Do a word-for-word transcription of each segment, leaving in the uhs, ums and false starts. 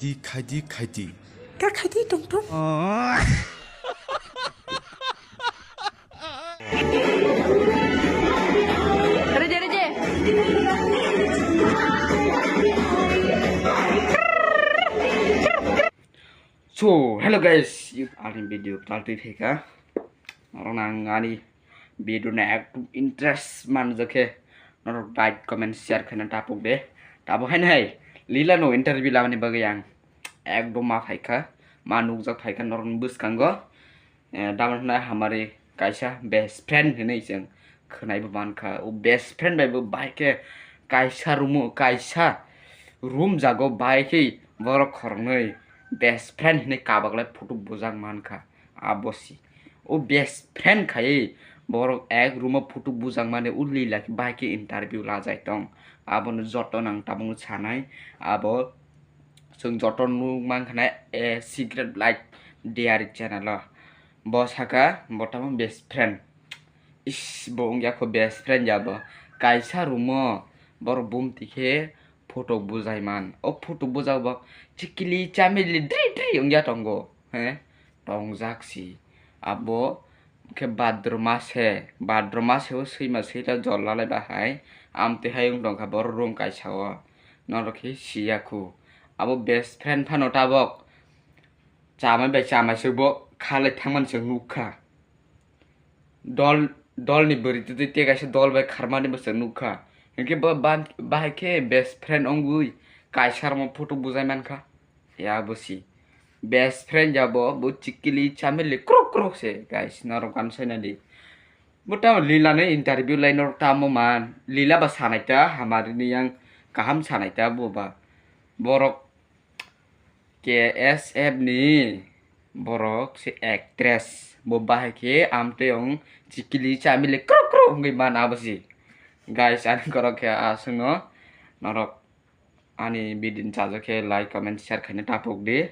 Di khaidi khaidi. Kha khaidi tong tong. Reje, reje. So, hello guys, ani video tal twi phaikha. Norok nang ani video na ekdom interest manjak khe norok like, comment, share khaina tapuk de. Tabo hai nai lila no interview lamani bagwi ang ekdom ma phaikha, ma nukjak phaikha norok bwskango. Eh, damani hwnai hamari kaisa best friend hinwi chwng khwnaibo mankha. O best friend bai bo bai khe kaisa room o, kaisa room jago bai khe borok khoroknwi best friend hinwi kabaklai photo bujak mankha. Abo si o best friend khai borok ek room o photo bujak mani o lila khe bai khe interview lajai tong. Abono joto nang tabuk sanai abo chwng joto nukmankha na, eh, secret life diary channel o. Bo saka bo tamo best friend. Is, bo wngya kho best friend ya bo. Kaisa room o borok bumti khe photo bujai man. O photo bujak bo chikili chamili dri dri wngya tongo. He? Tongjak si. Abo khe badroma se. Badroma se o swima swila jol lalai bahai. Amtwi hai wng tongkha borok room kaisa o. Norok khe siya khu. Abo best friend phano tabok chamai bai chamai se bo khalai thangmani se nukha. Dol, dolni bwrwi twi twi kaisa dol bai kharmani bwsa nukha. Hinkhe bo ba-, bahai khe best friend wngwi kaisa rokno photo bujai mankha. Ya bo si. Best friend ya bo, bo chikili chamili krok krok se, guys, norok ano saina di. Bo tamo Lila ni interview lai norok tamo man. Lila ba sanai ta, hamari ni yang kaham sanai ta bo ba. Borok K S F ni borok se actress. Bo bahai khe amtwi wng chikili chamili krok krok wngwi man abo si. Guys, ani korok khe aswkno norok ani video ni chajak khe like, comment, share khaina tapuk di.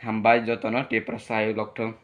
Hambai jotono Tiprasa ayuk lokthung.